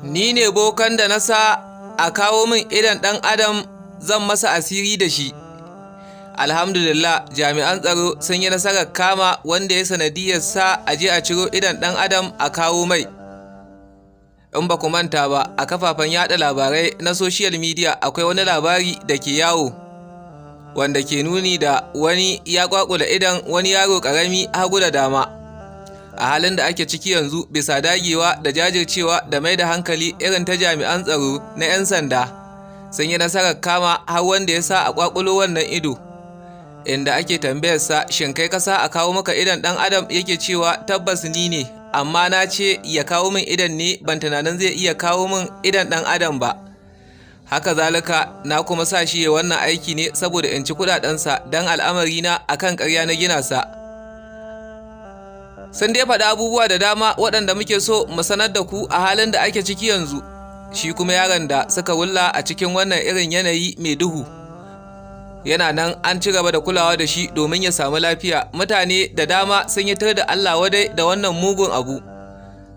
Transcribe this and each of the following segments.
Ni ne bokan da na sa a kawo min idon ɗan adam zan masa asiri da shi. Alhamdulillah, jami'an tsaro sun yi nasarar kama wanda ya sanadiyar sa a je a ciro idon ɗan adam a kawo mai. In ba ku manta ba, a kafafen yada labarai na social media akwai wani labari da ke yawo wanda ke nuni da wani ya kwakula idon wani yaro karami hagu da dama. A halin da ake ciki yanzu, bisa dagewa da jajircewa da mai da hankali irin ta jami'an tsaro na 'yan sanda, sun yi nasarar kama har wanda ya sa a kwakulo wannan ido, inda ake tambayarsa, "Shin kai ka sa a kawo maka idon ɗan adam?" Yake cewa, "Tabbas ni ne, amma na ce ya kawo min idon ne, ban tunanin zai iya kawo min idon ɗan adam ba. Haka zalika na kuma sa shi ya wannan aiki ne saboda in ci kuɗaɗensa, don al'amari na akan ƙarya na gina sa." Sun dai faɗi abubuwa da dama waɗanda muke so mu sanar da ku a halin da ake ciki yanzu. Shi kuma yaron da suka wulla a cikin wannan irin yanayi mai duhu yana nan an ci gaba da kulawa da shi domin ya samu lafiya. Mutane da dama sun yi tir da Allah wadai da wannan mugun abu.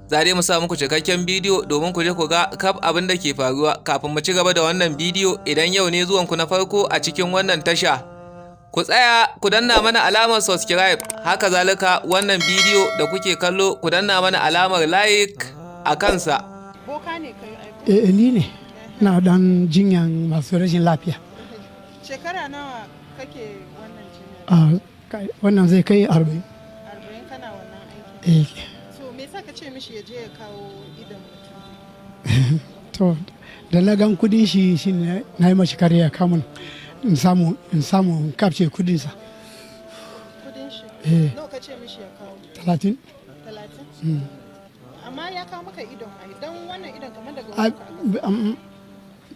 Za dai mu sa muku cikakken bidiyo domin ku je ku ga kaf abin da ke faruwa. Kafin mu ci gaba da wannan bidiyo, idan yau ne zuwanku na farko a cikin wannan tasha, ku tsaya ku danna mana alamar subscribe. Haka zalika wannan bidiyo da kuke kallo, ku danna mana alamar like a kansa. Boka ne kai aiko? Eh, ni ne na dan jinyan masu rashin lafiya. Shekara nawa kake wannan jinya? A wannan zai kai 40. 40 kana wannan aiki? Eh. So me yasa ka ce mishi ya je ya kawo idon mutum? To, da na gan kudin shi, shi ne na yi mashi karya kamun in samu in kafce kudinsa. Kudin shi? Eh. Nawa ka ce mishi ya kawo? 30. 30? Amma ya kawo maka idon ai, dan wannan idon kamar daga wurinka aka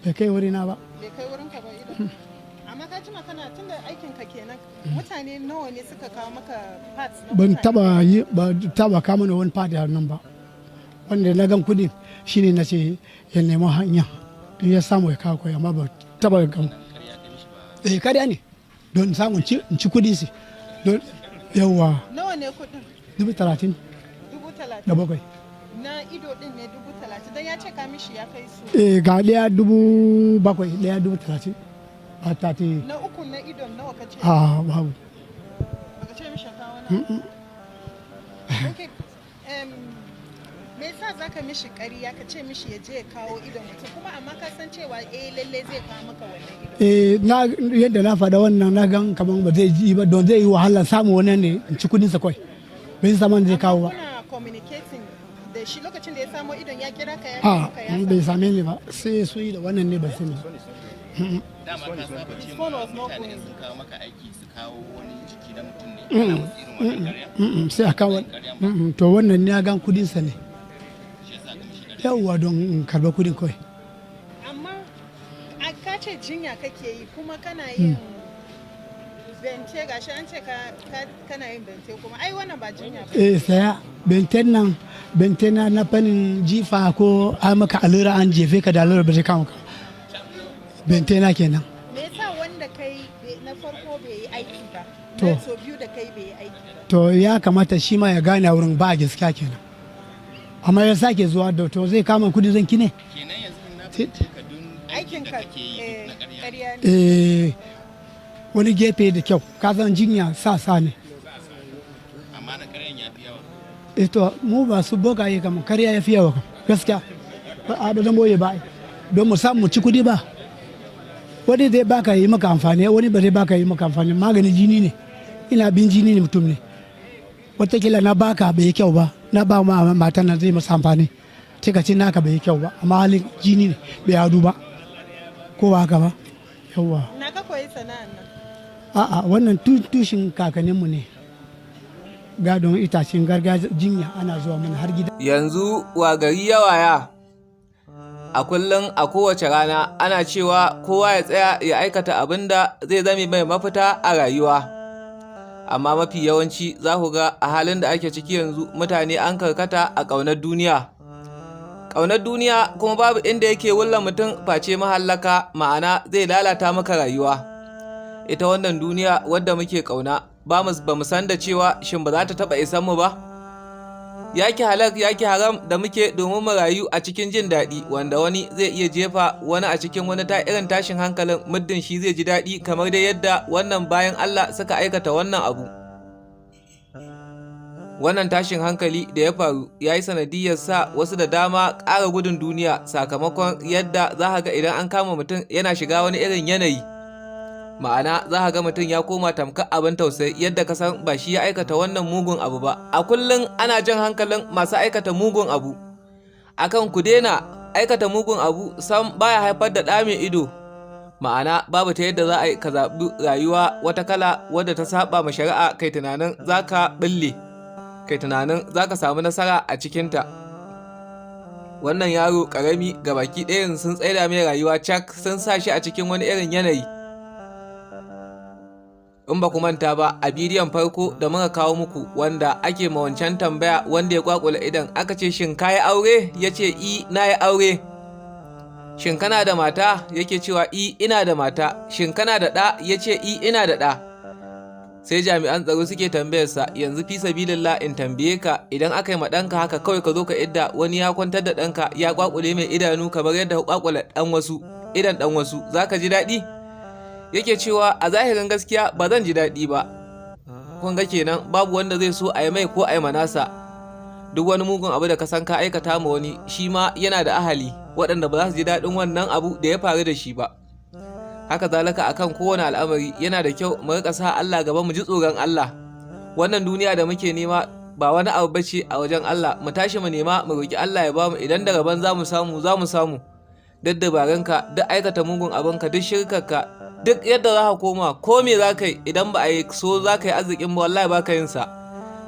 Bai kai wurina ba. Bai kai wurinka ba idon. Amma ka jima kana tunda aikin ka kenan, mutane nawa ne suka kawo maka parts na Ban mutane? Taba yi ba, taba kama da wani part nan ba. Wanda na gan kudin shine na ce ya nemi hanya in ya samu ya kawo kai, amma ba taba gan. Eh, karya ne don samu in ci kudin shi don yawa. Nawa ne kudin? 30,000. 30,000? Da bakwai. Na ido din ne 30,000? Dan ya ce ka mishi ya kai su. Eh, ga ɗaya 7,000, ɗaya 30,000, a tati. Na uku na idon nawa ka ce? A, babu. Baka ce mishi ya kawo na? Okay. Me yasa zaka mishi ƙarya ka ce mishi ya je ya kawo idon mutum, kuma amma ka san cewa eh, lalle zai kawo maka wannan idon? Eh, na yadda na faɗa wannan, na gan kaman ba zai ji ba, don zai yi wahala samu wannan ne in ci kudin sa kawai, bai saman zai kawo ba. Kuna communicating da shi lokacin da ya samo idon? Ya kira ka ya ce A maka ya bai same ni ba, sai su yi da wannan ne, ban sani ba. Dama ka saba ce His phone was not mutane going. sun kawo maka aiki su kawo wani jiki na mutum ne, kana musu irin wannan ƙarya? Sai a kawo. To, wannan ne ya gan kudin sa ne. Shi yasa ka mishi ƙarya? Yawwa, don in karba kudin kawai. Amma a ka ce jinya kake yi, kuma kana yin bente, gashi an ce kana yin bente kuma, ai wannan ba jinya ba. Eh, saya benten nan, benten na fannin jifa, ko an maka allura, an jefe ka da allura, ba zai kama ka. Bente na kenan. Me yasa wanda kai na farko bai yi aiki ba? To. Na so biyu da kai bai yi aiki ba? To, ya kamata shi ma ya gane a wurin ba gaskiya kenan, amma ya sake zuwa da, to zai kama kudi zan kine. Kenan yanzu na fahimce ka, dun aikin aikin da ka kake yi duk na ƙarya ne. Ƙarya ne. Eh, wani gefe da kyau, ka san jinya sa sa ne. Amma na ƙaryan ya fi yawa. Eh, to, mu ba su bokaye kam, karya ya fi yawa kam gaskiya. Ba a ba zan boye ba ai. Don mu samu mu ci kudi ba. Wani zai baka yi maka amfani, wani ba zai baka yi maka amfani. Maganin jini ne, ina bin jini ne, mutum ne watakila na baka bai yi kyau ba, na ba ma matan nan zai masa amfani, sai ka ce naka bai yi kyau ba, amma halin jini ne bai hadu ba, ko ba haka ba? Yawwa. Na ka koyi sana'an nan? A'a, wannan tushen kakanninmu ne, gadon itacen gargajiya, jinya ana zuwa mana har gida. Yanzu wa gari ya waya? A kullum, a kowace rana ana cewa kowa ya tsaya ya aikata abin da zai zame mai mafita a rayuwa. Amma mafi yawanci za ku ga a halin da ake ciki yanzu, mutane an karkata a ƙaunar duniya. Ƙaunar duniya kuma babu inda yake wulla mutum face mahallaka, ma'ana zai lalata maka rayuwa. Ita wannan duniya wadda muke ƙauna, ba mu san da cewa shin ba za ta taɓa isan mu ba? Yaki halak yaki haram da muke domin mu rayu a cikin jin daɗi, wanda wani zai iya jefa wani a cikin wani ta irin tashin hankalin muddin shi zai ji daɗi, kamar dai yadda wannan bayan Allah suka aikata wannan abu. Wannan tashin hankali da ya faru ya yi sanadiyar sa wasu da dama ƙara gudun duniya, sakamakon yadda za ka ga idan an kama mutum yana shiga wani irin yanayi. Ma'ana, za ka ga mutum ya koma tamkar abin tausayi, yadda ka san ba shi ya aikata wannan mugun abu ba. A kullum ana jan hankalin masu aikata mugun abu akan ku daina aikata mugun abu, sam baya haifar da ɗa mai ido. Ma'ana, babu ta yadda za a yi ka zaɓi rayuwa wata kala wadda ta saba ma shari'a, kai tunanin za ka ɓille, kai tunanin za ka samu nasara a cikinta. Wannan yaro ƙarami baki ɗayan sun tsaida mai rayuwa cak, sun sa shi a cikin wani irin yanayi. In ba ku manta ba, a bidiyon farko da muka kawo muku wanda ake ma wancan tambaya wanda ya kwakula idan aka ce, "Shin ka yi aure?" Ya ce, "I, na yi aure." "Shin kana da mata?" Yake cewa, "I, ina da mata." "Shin kana da ɗa?" Ya ce, "I, ina da ɗa." Sai jami'an tsaro suke tambayarsa, "Yanzu fi sabilillah in tambaye ka, idan aka yi ma ɗanka haka kawai, ka zo ka idda wani ya kwantar da ɗanka ya kwakule mai idanu kamar yadda kwakule ɗan wasu idan ɗan wasu, za ka ji daɗi?" Yake cewa, "A zahirin gaskiya ba zan ji daɗi ba." Kun ga kenan babu wanda zai so a yi mai ko a yi manasa. Duk wani mugun abu da ka san ka aikata ma wani, shi ma yana da ahali waɗanda ba za su ji daɗin wannan abu da ya faru da shi ba. Haka zalika akan kowane al'amari, yana da kyau mu rika sa Allah gaba, mu ji tsoron Allah. Wannan duniya da muke nema ba wani abu bace a wajen Allah. Mu tashi mu nema, mu roki Allah ya bamu. Idan da rabon za mu samu, za mu samu. Duk dabarunka, duk aikata mugun abinka, duk shirkarka, duk yadda za ka koma, ko me za ka yi, idan ba a yi so za ka yi arzikin ba, wallahi ba ka yin sa.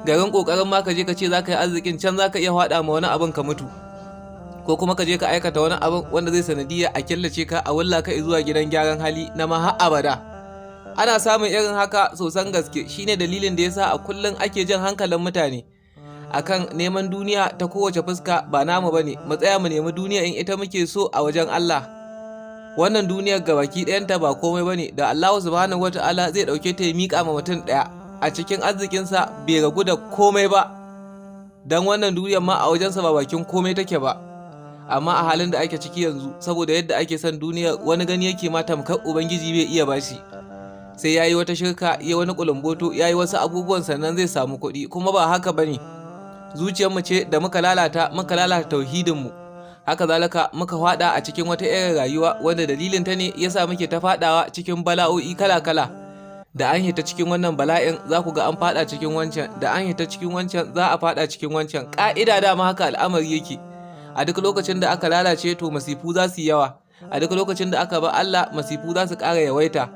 Garin kokarin ma ka je ka ce za ka yi arzikin, can za ka iya faɗa ma wani abin ka mutu, ko kuma ka je ka aikata wani abin wanda zai sanadiyya a killace ka, a wulla ka zuwa gidan gyaran hali na ma har abada. Ana samun irin haka sosan gaske. Shine dalilin da yasa a kullum ake jan hankalin mutane akan neman duniya ta kowace fuska ba namu bane. Mu tsaya mu nemi duniya in ita muke so a wajen Allah. Wannan duniyar gabaki ɗayanta ba komai bane. Da Allah Subhanahu wata'ala zai ɗauke ta ya miƙa ma mutum ɗaya a cikin arzikinsa, bai ragu da komai ba, don wannan duniyar ma a wajensa ba bakin komai take ba. Amma a halin da ake ciki yanzu, saboda yadda ake son duniyar, wani gani yake ma tamkar Ubangiji bai iya bashi sai ya yi wata shirka, ya wani kulumboto, ya yi wasu abubuwan sannan zai samu kuɗi. Kuma ba haka ba ne. Zuciyarmu ce da muka lalata, muka lalata tauhidinmu. Haka zalika muka fada a cikin wata irin rayuwa wanda dalilin ta ne yasa muke ta fadawa cikin bala'o'i kala-kala. Da an hita cikin wannan bala'in, za ku ga an fada cikin wancan. Da an hita cikin wancan, za a fada cikin wancan. Ka'ida dama haka al'amari yake. A duk lokacin da aka lalace, to masifu za su yi yawa. A duk lokacin da aka ba Allah, masifu za su ƙara yawaita.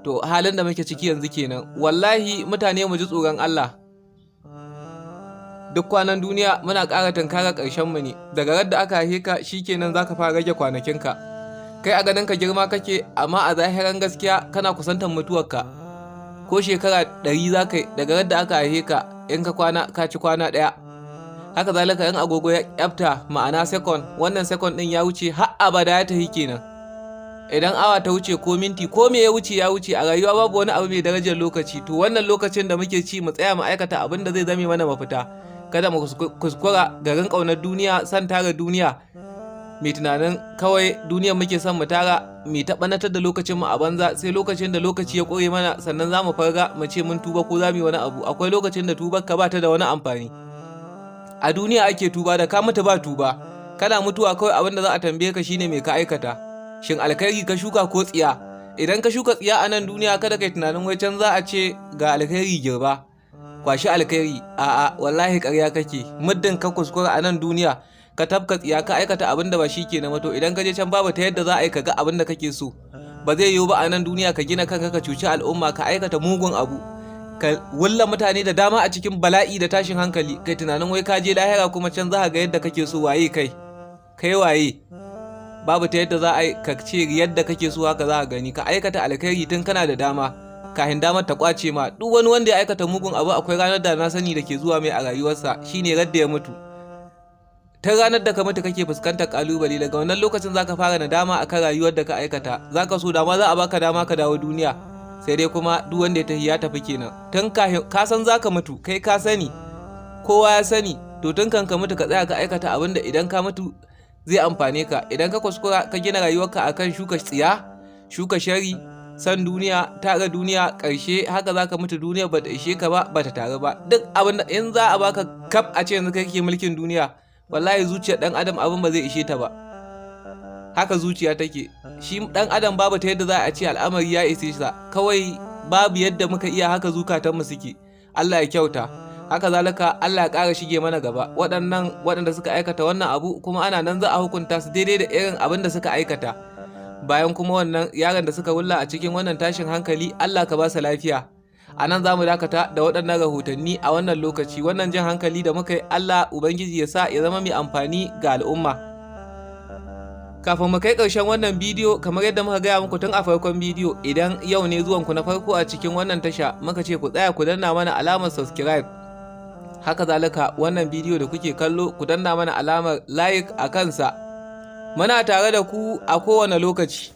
To halin da muke ciki yanzu kenan. Wallahi mutane, mu ji tsoron Allah. Duk kwanan duniya muna ƙara tunkara ƙarshen mu ne. Daga radda aka haife ka, shikenan zaka fara rage kwanakinka. Kai a ganin ka girma kake, amma a zahiran gaskiya kana kusantar mutuwarka. Ko shekara 100 za ka yi, daga radda aka haife ka, in ka kwana, ka ci kwana ɗaya. Haka zalika in agogo ya kyafta, ma'ana second, wannan second ɗin ya wuce har abada, ya tafi kenan. Idan awa ta wuce, ko minti, ko me ya wuce, ya wuce. A rayuwa babu wani abu mai darajar lokaci. To wannan lokacin da muke ci, mu tsaya mu aikata abin da zai zame mana mafita. Kada mu kuskura garin ƙaunar duniya, san tara duniya, mai tunanin kawai duniyar muke son mu tara, mai taɓanatar da lokacin mu a banza, sai lokacin da lokaci ya ƙure mana sannan za mu farga mu ce mun tuba ko za mu yi wani abu. Akwai lokacin da tubar ka ba ta da wani amfani. A duniya ake tuba, da ka mutu ba tuba. Kana mutuwa, kawai abin da za a tambaye ka shine me ka aikata. Shin alkhairi ka shuka ko tsiya? Idan ka shuka tsiya a nan duniya, kada kai tunanin wai can za a ce ga alkhairi, girba, kwashi alkhairi. A'a, wallahi ƙarya kake. Muddin ka kuskura a nan duniya ka tafka tsiya, ka aikata abin da ba shi kenan, to idan ka je can babu ta yadda za a yi ka ga abin da kake so. Ba zai yiwu ba a nan duniya ka gina kanka, ka cuci al'umma, ka aikata mugun abu, ka wulla mutane da dama a cikin bala'i da tashin hankali, kai tunanin wai ka je lahira kuma can za ka ga yadda kake so. Waye kai? Kai waye? Babu ta yadda za a yi ka ce yadda kake so haka za a gani. Ka aikata alkhairi tun kana da dama, kafin damar ta kwace ma. Duk wani wanda ya aikata mugun abu, akwai ranar da na sani da ke zuwa mai a rayuwarsa, shine radda ya mutu. Ta ranar da ka mutu kake fuskantar kalubale. Daga wannan lokacin zaka fara nadama akan rayuwar da ka aikata. Zaka so dama za a baka dama ka dawo duniya. Sai dai kuma duk wanda ya tafi, ya tafi kenan. Tun kafin ka san zaka mutu, kai ka sani, kowa ya sani. To tun kan ka mutu, ka tsaya ka aikata abin da idan ka mutu zai amfane ka. Idan ka kuskura ka gina rayuwarka akan shuka tsiya, shuka shari, san duniya, tara duniya, ƙarshe haka za ka mutu, duniya ba ta ishe ka ba, ba ta taru ba. Duk abin da in za a baka kaf, a ce yanzu kai kake mulkin duniya, wallahi zuciyar dan adam abin ba zai ishe ta ba. Haka zuciya take. Shi dan adam babu ta yadda za a ce al'amari ya ishe sa. Kawai babu yadda muka iya, haka zukatanmu suke. Allah ya kyauta. Haka zalika, Allah ya ƙara shige mana gaba. Waɗannan waɗanda suka aikata wannan abu kuma, ana nan za a hukunta su daidai da irin abin da suka aikata. Bayan kuma wannan yaron da suka wulla a cikin wannan tashin hankali, Allah ka ba su lafiya. A nan za mu dakata da waɗannan rahotanni a wannan lokaci. Wannan jan hankali da muka yi, Allah Ubangiji ya sa ya zama mai amfani ga al'umma. Kafin mu kai ƙarshen wannan bidiyo, kamar yadda muka gaya muku tun a farkon bidiyo, idan yau ne zuwanku na farko a cikin wannan tasha, muka ce ku tsaya ku danna mana alamar subscribe. Haka zalika, wannan bidiyo da kuke kallo, ku danna mana alamar like a kansa. Muna tare da ku a kowane lokaci.